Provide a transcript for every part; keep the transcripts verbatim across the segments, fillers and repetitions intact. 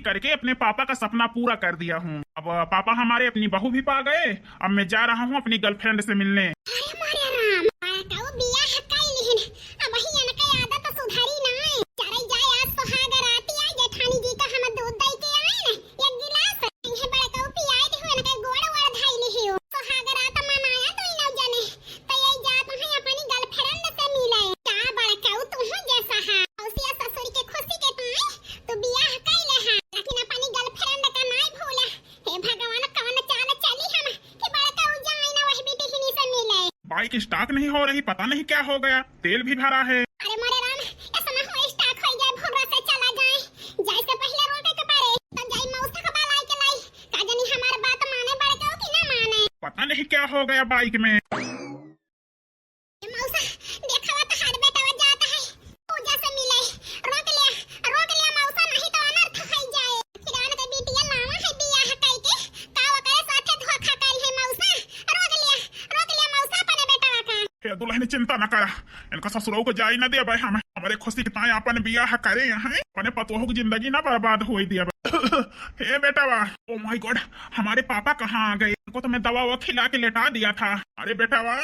करके अपने पापा का सपना पूरा कर दिया हूँ। अब पापा हमारे अपनी बहू भी पा गए। अब मैं जा रहा हूँ अपनी गर्लफ्रेंड से मिलने। अरे मोरे राम, बड़कऊ बियाह कइ लिहिन, अबहीं इनके आदत सुधरी नाई। चरई जाए, आज सुहाग राती आई, जेठानी जी का हम दूध दइ के आइन, एक गिलास इन्हें बड़कऊ पियाइ दिहु, इनके गोड़ वोड़ धइ लिहिउ। सुहाग रात मनाया दुइनौ जने, त यही जात हैं अपनी गर्लफ्रेंड से मिले। का बड़कऊ तुहूँ जैसा हा, मौसिया ससुर के खुशी के ताई तू बियाह कइ लेहा, लेकिन अपनी गर्लफ्रेंड का नाई भूला। हे भगवान, कवन चाल चली हम कि बड़कऊ जाए ना वही बिटिहनी से मिले। बाइक स्टार्ट नहीं हो रही, पता नहीं क्या हो गया, तेल भी भरा है। अरे मोरे राम, ऐसा ना हो स्टार्ट हो जाए, भोरा से चला जाए, जाए से पहले रोके के पड़े, तो जाई मौसा का बालाई के लाई, का जानी हमार बात माने बड़कऊ कि ना माने। पता नहीं क्या हो गया बाइक में। ए मौसा, देखवा तहार बेटवा जात है पूजा से मिले। रोक लिया, रोक लिया मौसा, नहीं तो अनर्थ होइ जाए। फिर आन के बिटिया लावा है बियाह कइ के, का ओकरे साथे धोखा करी है मौसा। रोक लिया, रोक लिया मौसा अपने बेटवा का। हे दुलहिन, चिंता न करा, इनका ससुरऊ को जाई न देबे हम। हमरे खुशी के ताई आपन बियाह करे हैं, अपने पतोह की जिंदगी न बर्बाद होई देबे। हे बेटवा, ओ माय गॉड, हमारे पापा कहाँ आ गए? इनको तो मैं दवा ववा खिला के लेटा दिया था। अरे बेटवा,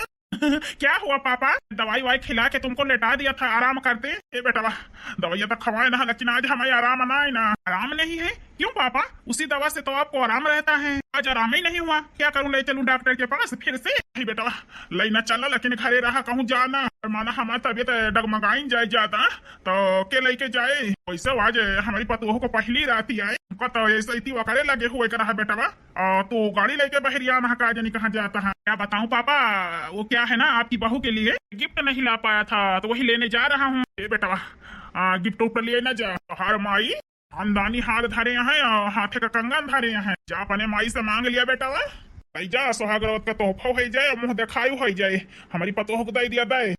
क्या हुआ पापा? दवाई वाई खिला के तुमको लेटा दिया था, आराम करते। ए बेटवा, दवाइया तो खवाए ना, लेकिन आज हमें आराम ना है ना। आराम नहीं है? क्यों पापा? उसी दवा से तो आपको आराम रहता है। आज आराम ही नहीं हुआ, क्या करूं, ले चलूं डॉक्टर के पास फिर से? नहीं बेटवा, ले ना चला, लेकिन घरे रहा, कहूं जाना। और माना हमारी तबीयत डगमगाइन जाए ज्यादा, तो के लेके जाए? वैसे आज हमारी पतोह को पहली रात ही आए, उनका तो ऐसे ही वकरे लगे हुए का रहा बेटवा। आ, तू गाड़ी लेके बहरिया ना, का जानी कहाँ जाता है। क्या बताऊं पापा, वो क्या है ना, आपकी बहू के लिए गिफ्ट नहीं ला पाया था, तो वही लेने जा रहा हूँ। ए बेटवा, आ, गिफ्ट उफ्ट लिए ना जा। हर माई खानदानी हार धरे हैं और हाथे का कंगन धरे हैं। जा अपने माई से मांग लिया बेटवा, भाई जा, सुहाग रात का तोहफा होइ जाए, मुंह देखायु होइ जाए, हमारी पतोह को दे दिया दे।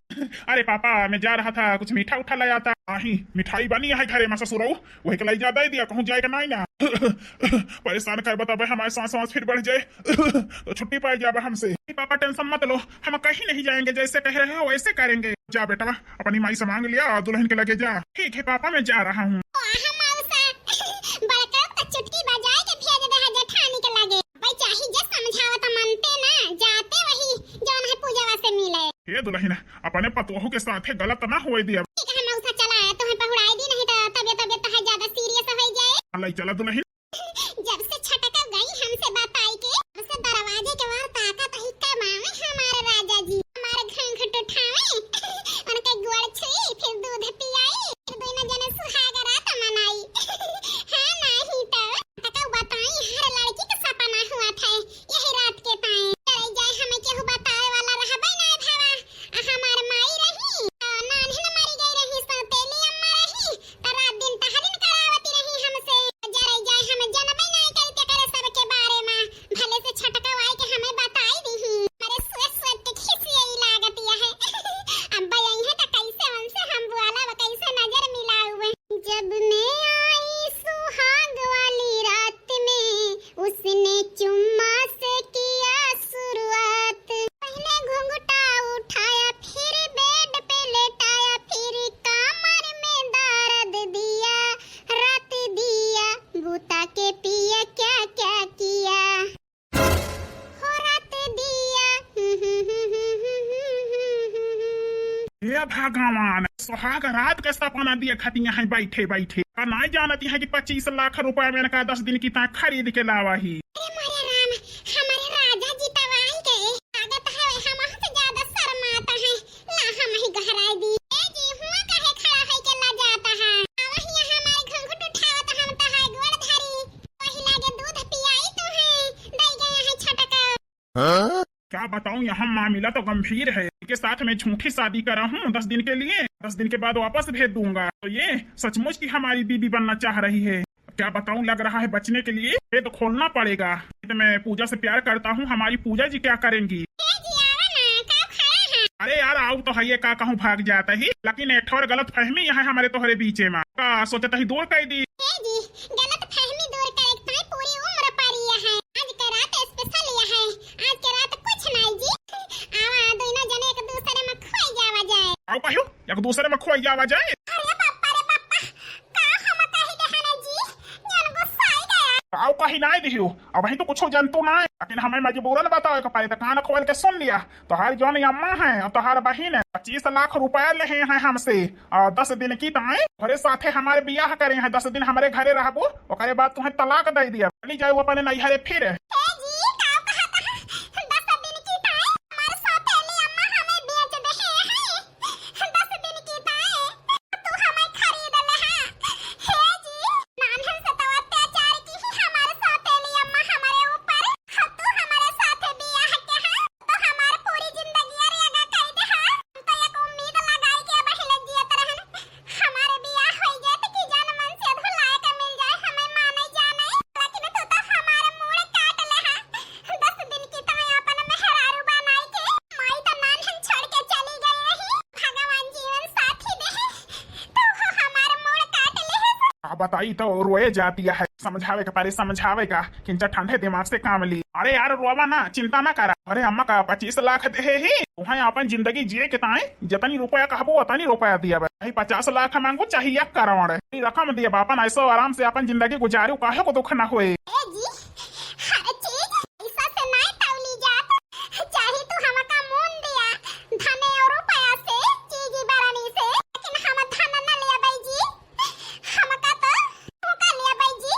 अरे पापा, मैं जा रहा था, कुछ मीठा उठा ले आता। आही, मिठाई बनी है घरे में ससुरऊ, वही के लाई जा दे दिया, कहूँ जाए के नाई ना। परेशान कर बताबे, हमारे सांस वास फिर बढ़ जाए तो छुट्टी पाई जाबे हमसे। नहीं पापा, टेंशन मत लो, हम कहीं नहीं जाएंगे, जैसे कह रहे हो वैसे करेंगे। जा बेटवा, अपनी माई से मांग लिया और दुलहिन के लगे जा। ठीक है पापा, मैं जा रहा हूँ। वाह मौसा, बड़का तो चुटकी बजाए के भेज दे है जेठानी के लगे। भाई चाही जे समझावत मनते ना, जाते वही जौन है पूजावा से मिले। हे दुलहिन, अपने पतोहू के साथे गलत ना होए दिया। ठीक है मौसा, चला है, तुम्हें पहुड़ाई दी, नहीं तो तबियत, तबियत तो है ज्यादा सीरियस हो जाए। ले चला दुलहिन। जब से छटका गई हमसे बताई के, तब से दरवाजे के बाहर ताकत ही कब आवे हमारे राजा जी, हमारे घूंघट उठावे, उनके गोड़ छुई, फिर दूध पियाई, फिर दोनों जने सुहाग रात मनाई। हाँ, नहीं तो। तका बताई, हर लड़की के सपना हुआ था यही रात के ताई। चले जाए, हमें केहू बतावे वाला रहबे ना भवा। आ हमार माई रही, आ नान्हिन मरी गई रही, सौतेली अम्मा रही, त रात दिन टहलिन करावती रही हमसे। जरे जाए, हम जनबे नाई करी तेकरे सबके बारे में। भले से छटकवाई के हमें बताई दीही। हमरे सोच सोच के खिसियाई लागत यह। अब आई है त कैसे उनसे हम बोलब, कैसे नजर मिलाऊ? जब मैं आई सुहाग वाली रात में, उसने चुम्मा से किया शुरुआत। पहले घुंघटा उठाया, फिर बेड पे लेटाया, फिर कमर में दर्द दिया, रात दिया बुता के पिया क्या क्या किया। हो रात दिया। हे भगवान, सुहाग रात के सपना देखती हैं बैठे बैठे। का नाई जानती हैं कि पच्चीस लाख रुपया में इनका दस दिन की ताक खरीद के लावा ही। अरे मोरे राम, हमारे राजा जी तब आई गए। लागत है हम से ज्यादा शर्माता है। ला हम ही गहराई दी। ए जी, हुआ काहे खड़ा है के ला जाता है? आवा ही यहाँ हमारे घुंघट उठावत हम तहार गोड़ धरी। वही लागे दूध पियाई तो है, दई गया है छटका। हाँ? क्या बताऊं, यहाँ मामला तो गंभीर है। इसके साथ मैं झूठी शादी करा हूँ दस दिन के लिए, दस दिन के बाद वापस भेज दूंगा। तो ये सचमुच की हमारी बीवी बनना चाह रही है। क्या बताऊं, लग रहा है बचने के लिए ये तो खोलना पड़ेगा। तो मैं पूजा से प्यार करता हूँ, हमारी पूजा जी क्या करेंगी? ए जी, आवा ना, का खड़ा है? अरे यार, आऊ तो है, ये का कहूँ भाग जाता ही, लेकिन एक ठोर गलत फहमी यहाँ हमारे तोहरे बीचे में का सोचत ही दूर कर दी। ए जी, गलत फहमी दूर करे के ताई पूरी उम्र पारी है। आज के रात स्पेशल है, आज के रात कुछ नहीं जी। आवा, दोनों जने एक दूसरे में खोई जावा जाए। आऊ कहू, एक दूसरे में खोई जावा जाए। अरे बापा रे बापा, का हम कही देहना जी, जन गुस्सा अउ कहीं नाहीं दिहियो, अबहीं तो कुछो जनतू नाहीं, लेकिन हमें मजबूरन बतावे के पड़े, तो कान खोल के सुन लिया। तोहार जौन अम्मा हैं और तोहार बहिन है, पच्चीस लाख रुपया लेहे हैं हमसे, और दस दिन की ताई तोहरे साथे हमारे बियाह करे हैं, दस दिन हमरे घरे रहबू, ओकरे बाद तुहें तलाक दे दिया, चली जाए अपने नैहरे फिर। ए जी, का कहत है? दस दिन की ताई हमार सौतेली अम्मा हमें बेच देहे हैं। दस दिन की ताई तू हमें खरीद ले है। हे जी, नान्हन से तो अत्याचार की ही हमार सौतेली अम्मा हमारे ऊपर, हाँ, तू हमारे साथे बियाह के है, तो हमार पूरी जिंदगी रेगा कई दे है। हम तो एक उम्मीद लगाई के बहिले जियत रहन, हमारे बियाह होई जाए तो की जान मन से अधू लायक मिल जाए, हमें माने जाने, लेकिन तू तो हमारे मूड़ काट ले है। दस दिन की ताई अपन मेहरारू बनाई के माई तो नान्हन छोड़ के चली गई रही। भगवान जीवन साथी देहे, तो हमार मूड़ काट लेहे। का बताई तो रोए जाती है, समझावे के परे समझावे का, किंचा ठंडे दिमाग से काम ली। अरे यार रोवा ना, चिंता ना करा। अरे अम्मा का पच्चीस लाख देहे ही, तुहें अपन जिंदगी जिए के ताई जतनी रुपया कहबो उतनी रुपया दिया बे। भाई पचास लाख मांगो चाहे एक करोड़, ई रकम दिया बा, अपन ऐसो आराम से अपन जिंदगी गुजारू, काहे को दुख ना होए। ए जी, हर चीज पैसा से नाय तौली जात। चाहे तू हमका मोल दिया, धन और रुपया से, चीज बरनी से, लेकिन हम धन न लेबै जी। हमका तो, हमका लेबै जी,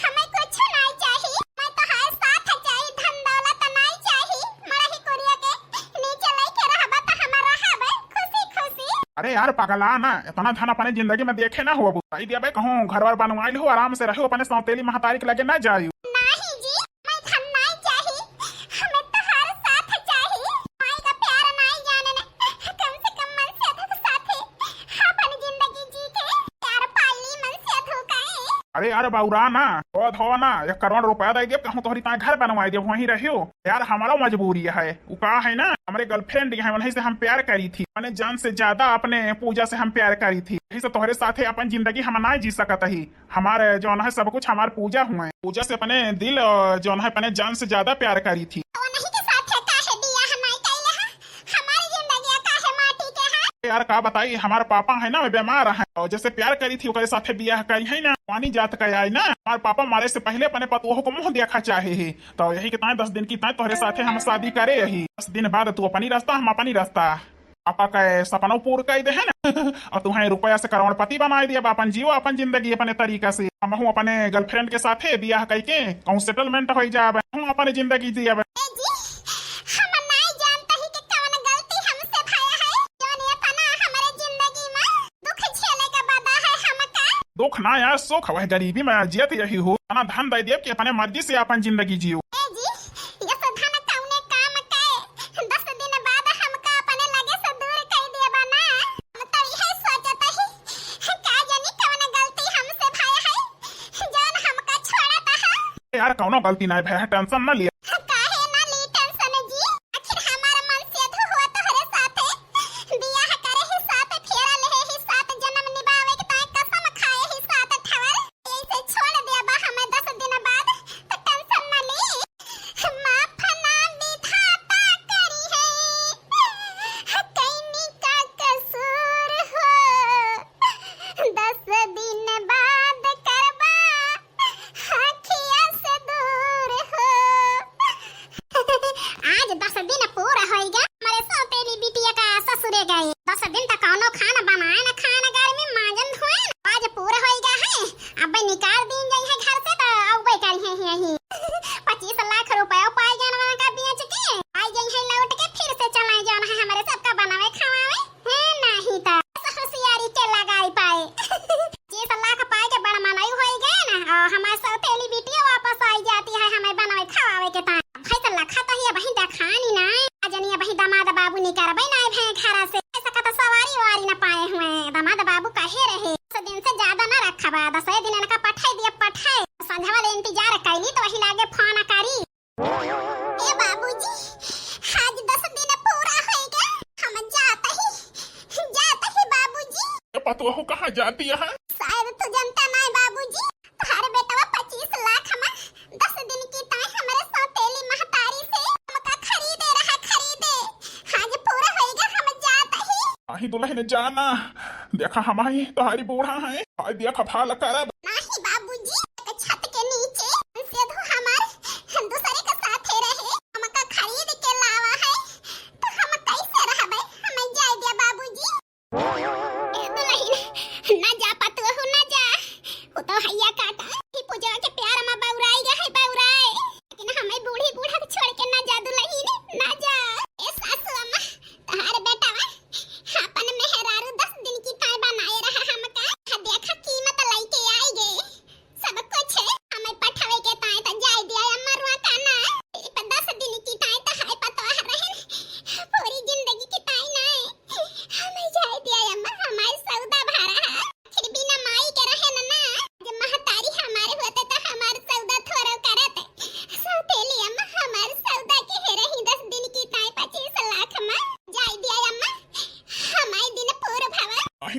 हमें कुछ नाय चाही। मैं तोहार साथ चाही, धन दौलत नाय चाही। मड़ही कुरिया के नीचे लेके रहबा त हम रहबै खुशी खुशी। अरे यार पगला ना, इतना धन अपने जिंदगी में देखे ना हो। बताई दिया बे, कहूँ घर वर बनवाइल हो, आराम से रहो, अपने सौतेली महतारी के लगे ना जायू। नाही जी, मैं धन नाय चाही, हमें तोहार साथ चाही। माई का प्यार नाय जाने ने, कम से कम मन से अधक साथे अपन जिंदगी जी के प्यार पाली मन से अधू काए। अरे यार बौरा ना, धो धो ना, एक करोड़ रुपया दे देब, कहूँ तोहरी ताई घर बनवाई देब, वहीं रहियो। यार हमारा मजबूरी है, उ का है ना, हमरे गर्लफ्रेंड है, उन्हीं से हम प्यार करी थी, अपने जान से ज्यादा अपने पूजा से हम प्यार करी थी, यही से तोहरे साथे अपन जिंदगी हम ना जी सकत ही। हमारे जौन है सब कुछ हमार पूजा हुए। पूजा से अपने दिल और जौन है अपने जान से ज्यादा प्यार करी थी। तो उन्हीं के साथ है काहे बियाह नहीं कैले है? हमारी जिंदगी काहे माटी के है? यार का बताई, हमार पापा है ना, वे बीमार है और जैसे प्यार करी थी ओकरे साथे बियाह करी है ना, पानी जात का आई ना। हमार पापा मारे से पहले अपने पतोह को मुंह देखा चाहे है, तो यही के ताए दस दिन की ताए तोहरे साथे हम शादी करे यही। दस दिन बाद तू अपनी रास्ता, हम अपनी रास्ता। पापा का सपना पूर कर दे है ना। और तुम्हें रुपया से करोड़पति बनाए दिया, अपन जियो अपन जिंदगी अपने तरीका से। हम हूँ अपने गर्लफ्रेंड के साथे बियाह करके कहूँ सेटलमेंट हो जाब, हम अपने जिंदगी जियब। ए जी, हम नाय जानत ही कि कवन गलती हमसे भया है, जौन इतना हमरे जिंदगी में दुख झेले के बदा है हमका। दुख ना यार, सुख, वह गरीबी में जियत यही हो, इतना धन दे दिए कि अपने मर्जी से अपन जिंदगी जियो। ए जी, ये से धन कौने काम के? दस दिन बाद हमका अपने लगे से दूर कर दिया बना। हम तो यही सोचत ही, का जानी कवन गलती हमसे भया है, जौन हमका छोड़त है। यार कौनो गलती नहीं भया है, टेंशन ना लिया। काहे ना ली टेंशन जी, आखिर हमार मन से अधू हुआ तोहरे साथे बियाह करे ही साथ, फेरा लेहे ही साथ, जन्म निभावे के ताए कसम खाए ही साथ ठवर। ऐसे छोड़ देबा हमें दस दिन बाद, तो टेंशन न ली। माफ ना विधाता करी है, कैनी का कसूर हो, दस दिन बाद करबा अखिया से दूर हो। आज दस दिन पूरा होइगा, हमरे सौतेली बिटिया का ससुरे गए। दस दिन तक कौनो खाना बनाए न खाए न गर्मी मांजन धोए। आज पूरा होइगा है, अब निकाल दीन जाई है घर से तो अउबे करी है यही। पच्चीस लाख रुपया पाई गए ना का बेच के, आई गई है लौट के फिर से चलाई जान है हमरे सबका बनावे खवावे। है नहीं तो होशियारी के लगाई पाए। पच्चीस लाख पाए के बड़ मनई होई गए ना, और हमारे सौतेली बिटिया वापस आई जाती है हमें बनावे खवावे के ताई। फैसला खाता ही अबही देखानी ना, आ जनी अबही दामाद बाबू निकरबे ना भए घर से। ऐसा कत सवारी वारी ना पाए हुए, दामाद बाबू कहे रहे, दस दिन से ज्यादा ना रखबा, दस दिन इनका पठाई दिया, पठाई। संझवा ले इंतजार कैली तो वही लागे फोन करी। ए बाबूजी, आज दस दिन पूरा होइगा, हम जात ही, जात ही बाबूजी। ए पतोहू कहाँ जाती है? शायद तू जनता नाय बाबूजी, तोहार बेटवा पच्चीस लाख में दस दिन की ताई हमरे सौतेली महतारी से हमका खरीदे रहा, खरीदे। आज पूरा होइगा, हम जात ही। आही दुल्हन जाना, देखा हम ही तोहारी बूढ़ा है, आज देखा भाल करब। नाही बाबूजी, एक छत के नीचे हमसे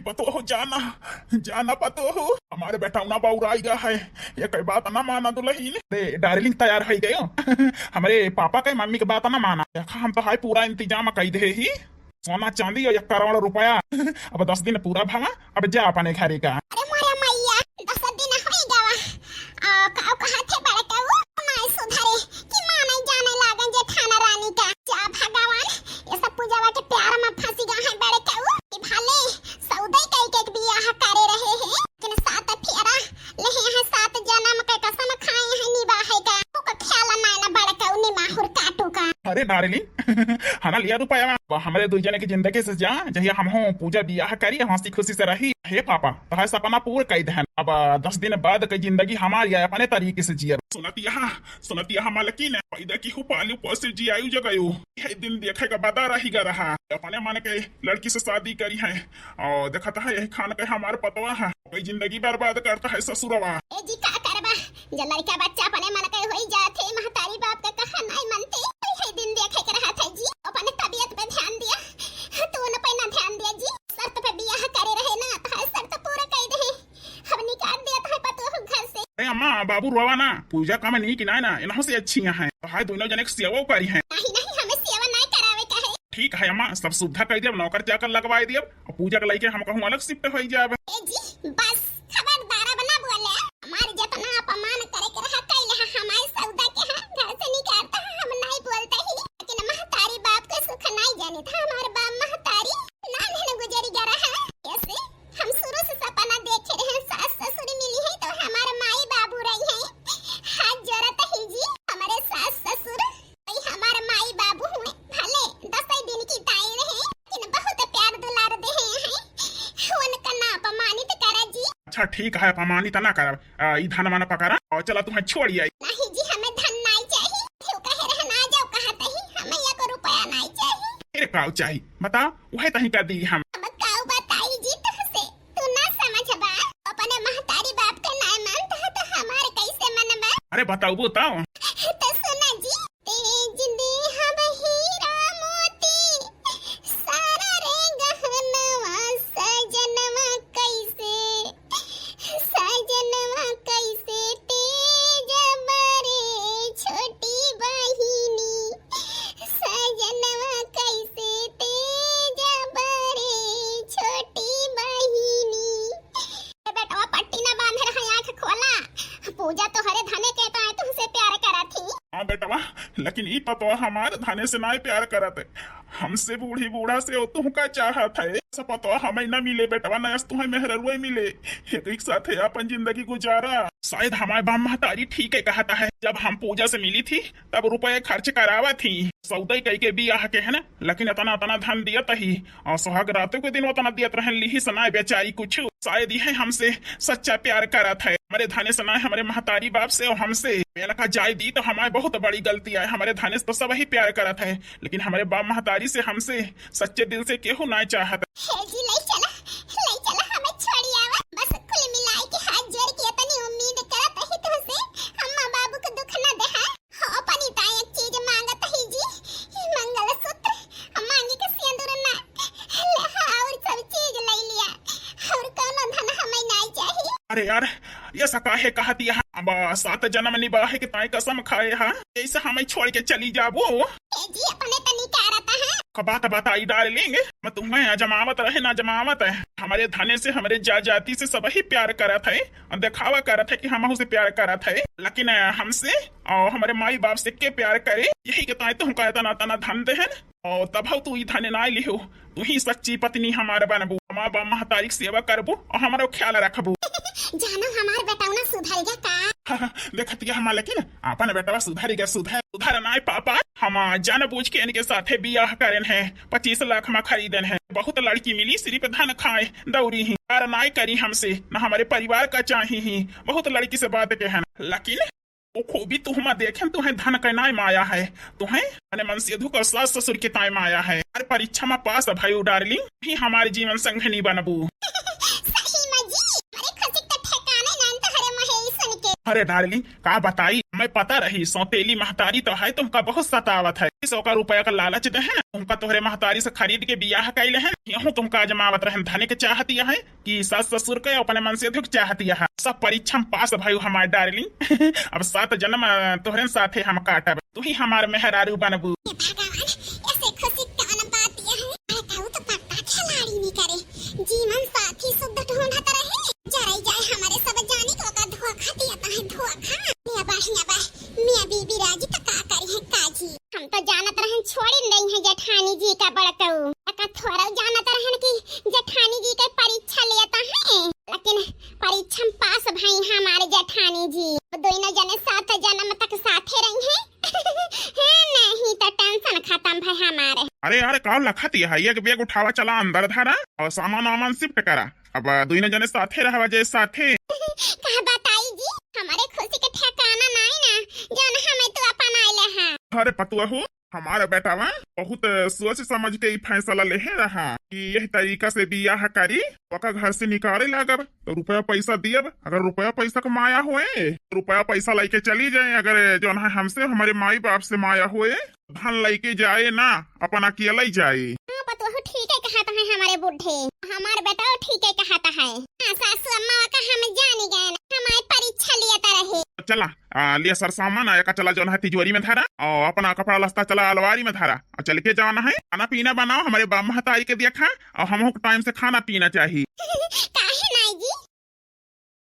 पतोहू जाना, जाना पतोहू, हमारे बेटौना बौराई गा है, ये कई बात ना माना दुलहिन। अरे डार्लिंग, तैयार होइ गयो। हमरे पापा के मम्मी के बात ना माना। देखा, हम तो हाय पूरा इंतजाम कइ दे ही, सोना चांदी और एक करोड़ रुपया। अब दस दिन पूरा भवा, अब जा अपने घरे का। अरे मोरे मैया, दस दिन होइ गवा। आ, काऊ कहा थे बड़कऊ, नाई सुधरे कि माँ नाई जाने लागन जेठाना रानी का। जा भगवान, ये सब पूजावा के प्यार में फंसी गा है बड़कऊ। कि भले सौदे कई के बियाह करे रहे हैं, लेकिन सात फेरा लेहे हैं, सात जन्म के कसम खाए हैं निभाए का। ओका ख्याल नाई ना बड़कऊ निमाहुर काटू का। अरे डार्लिंग, हना लिया रुपया, अब हमरे दुई जने की जिंदगी से जा, जहिया हमहू पूजा बियाह करी, हंसी खुशी से रही। हे पापा, तोहार सपना पूर कई देहन। अब दस दिन बाद की जिंदगी हमारी है, अपने तरीके से जिया। सुनतिया, सुनतिया हम मलकिन, पैदा की हो पालू पोसू जियायु जगयु। यही दिन देखे का बदा रही गा रहा। अपने मन के लड़की से शादी करी है। और देखता है यही खान के हमार पतवा है। कोई जिंदगी बर्बाद करता है ससुरवा। ए जी, का करबा? जब लड़का बच्चा अपने मन के होई जात है, महतारी बाप का कहा नाई मनते। यही दिन देखे के रहत है जी, अपने तबीयत पे ध्यान दिया, तू उन पे ना ध्यान दिया जी। शर्त पे बियाह करे रहे ना, तो हर शर्त पूरा कर दे, हम निकाल दिया तो है पतोह घर से। अरे अम्मा, बाबू रोवा ना, पूजा कम नहीं कि ना ना, इन्हों से अच्छी यहाँ है, तो हाय दोनों जने के सेवा करी है। नहीं नहीं, हमें सेवा नहीं करावे का है। ठीक है अम्मा, सब सुविधा कर दिया, नौकर चाकर लगवाए दिया, और पूजा के लइके हम कहूँ अलग शिफ्ट हो जाब। ए जी, बस खबरदार अब ना बोले। हमार जितना अपमान करे के रहा, कैले हा, हमारे सौदा के हा, घर से निकालता है, हम नहीं बोलते ही। लेकिन महतारी बाप के सुख नहीं जाने था, हमारे बाप महतारी नान है गुजरी गा रहा। ऐसे हम शुरू से सपना देखे रहे, सास ससुर मिली है तो हमारे माई बाबू रही है। हाथ जोड़त ही जी, हमारे सास ससुर वही हमार माई बाबू हुए, भले दसई दिन की ताई रहे, लेकिन बहुत प्यार दुलार देहे हैं। उनका ना अपमानित करा जी। अच्छा ठीक है, अपमानित ना करब। आ, ई धन मन पकड़ा और चला तुम्हें छोड़ आई। नहीं जी, हमें धन नाई चाहिए। क्यों कहे रहे ना जाओ कहा तही, हमें एक रुपया नाई चाहिए। फिर काऊ चाहिए बताओ, वह तही कर दी हम। अब काऊ बताई जी तुहसे, तू ना समझबा, अपने महतारी बाप के नाई मानता है तो हमारे कैसे मनबा? अरे बताओ बताओ। तो सुना जी, तेज देहब हीरा मोती, सारा रे गहनवा सजनवा कैसे, सजनवा कैसे तेज बरे छोटी बहिनी, सजनवा कैसे तेज बरे छोटी बहिनी। ए बेटवा, पट्टी ना बांधे रहा, आँख खोला। पूजा तोहरे धने के तो तुमसे प्यार करत ही। हाँ बेटवा, लेकिन ई पतवा हमार धने से नाय प्यार करत है, हमसे बूढ़ी बूढ़ा से। ओ तुहका चाहत है, ऐसा पतवा हमें ना मिले बेटवा, ना ऐसा तुम्हें मेहररुए मिले। एक, एक साथ है अपन जिंदगी गुजारा। शायद हमारे बाप महतारी ठीक है कहता है, जब हम पूजा से मिली थी तब रुपये खर्च करावा थी, सौदे कई के बियाह के है ना, लेकिन इतना इतना धन दियत ही, और सुहाग रातों के दिन उतना दियत रहन, लिही सनाय बेचारी कुछ। शायद यह हमसे सच्चा प्यार करत है, हमरे धने सनाय, हमरे महतारी बाप से और हमसे। बेलका जाय दी तो हमारे बहुत बड़ी गलती है, हमरे धने से तो सब ही प्यार करत है, लेकिन हमरे बाप महतारी से हमसे सच्चे दिल से केहू ना चाहत। हे जी, ले चला, ले चला, हमें छोड़ी आवा। बस कुल मिलाए के हाथ जोड़ के इतनी उम्मीद करत ही तुमसे, अम्मा बाबू को दुख ना दे, हाँ? हाँ, अपनी ताई एक चीज मांगत ही जी, मंगलसूत्र, मांगे के सिंदूर ना, ले हाँ, और सब चीज ले लिया, और कोनो धन हमें नहीं चाहिए। अरे यार, ये ऐसा काहे कहत यहाँ? अब सात जन्म निभाए के ताई कसम खाए हा, ऐसे हमें छोड़ के चली जाबो? ए जी, अपने तनी का रहता है? का बात बताई डार्लिंग, मैं तुम्हें आजमावत रहे ना आजमावत है। हमारे धने से, हमारे जा-, जाति से सब ही प्यार करत है, दिखावा करत है कि हम से प्यार करत है, लेकिन, अ, हमसे और हमारे माई बाप से के प्यार करे? यही के ताई तुमका इतना, इतना धन देहन, और तब तू ई धन ना लिहो। तू ही सच्ची पत्नी हमार बनबू, हमार बाप महतारी के सेवा करबू और हमारो ख्याल रखबू। जानो, हमार बेटौना सुधर गया का? देखत गया हम, लेकिन अपन बेटवा सुधर गया, सुधर, सुधर नाय पापा। हम जानबूझ के इनके साथे बियाह करेन है, पच्चीस लाख में खरीदेन है। बहुत लड़की मिली, सिर्फ धन खाए दौरी ही, प्यार नाय करी हमसे, न हमारे परिवार का चाही ही। बहुत लड़की से बात के है, लेकिन वो खूबी तुहमा देखेन, तुहें धन के नाय माया है, तुहें मने मन से धुकर सास ससुर के ताय माया है। अरे परीक्षा में पास भयू डार्लिंग, ही हमारे जीवन संगनी बनबू। सही में जी, अरे खुशी के ठिकाने नान तो हरे महे सुन के। अरे डार्लिंग, का बताई, मैं पता रही, सौतेली महतारी तो है, तुमका बहुत सतावत है। इस ओकर रुपया का लालच दे है, तुमका तोहरे महतारी से खरीद के बियाह कैले है, यहूँ तुमका आजमावत रहन, धने के चाहत यह है कि सास ससुर के अपने मन से अधिक चाहत यह। सब परीक्षा में पास भयू हमार डार्लिंग। अब सात जन्म, अ, तोहरे साथे हम काटब, तू ही हमार मेहरारू बनबू। हे भगवान, ऐसे खुशी कौन बात यह है? अरे कहू तो पक्का खिलाड़ी नहीं करे, जीवन साथी शुद्ध ढूंढत रहे, जराई जाए हमारे सब जानी को का धोखा दिया ता है, धोखा। मियाँ बा, मियाँ बा, मियाँ बीबी राजी तो का करी है काजी। हम तो जानत रहन छोड़ी नहीं है जेठानी जी का बड़कऊ, का थोड़ा जानत रहन कि जेठानी जी के परीक्षा लेता है, लेकिन परीक्षा में पास भई हमारे जेठानी जी। दोनों जने सात जन्म तक साथे रही हैं। हाँ, नहीं तो टेंशन खत्म भई हमारे। अरे यार, का लखत यह है? एक बैग उठावा, चला अंदर धरा और सामान वामान शिफ्ट करा। अब दोनों जने साथे रहवा जे साथे। का बताई जी, हमारे खुशी के ठिकाना नहीं ना, जौन हमें तू अपन आइले हैं। अरे पतुआ हो, हमारा बेटावा बहुत सोच समझ के ई फैसला लेहे रहा कि यह तरीका से बियाह करी, ओका घर से निकाले लागब तो रुपया पैसा दियब। अगर रुपया पैसा का माया होए, रुपया पैसा लेके चली जाए, अगर जौन है हमसे, हमारे माई बाप से माया होए, धन लेके जाए ना, अपन अकेला ही जाए। हाँ, पतोहू ठीक है कहत है हमारे बूढ़े, हमार बेटा ठीक है कहत है। हाँ, सासू अम्मा का हम जानी गए ना, हमारे परीक्षा लिया रहे। चला, आ, लिया सर सामान, आ, एका चला जौन है तिजोरी में धरा, और अपना कपड़ा लत्ता चला अलमारी में धरा, और चल के जाना है, खाना पीना बनाओ, हमारे बा महतारी के देखा, और हम टाइम से खाना पीना चाहिए। का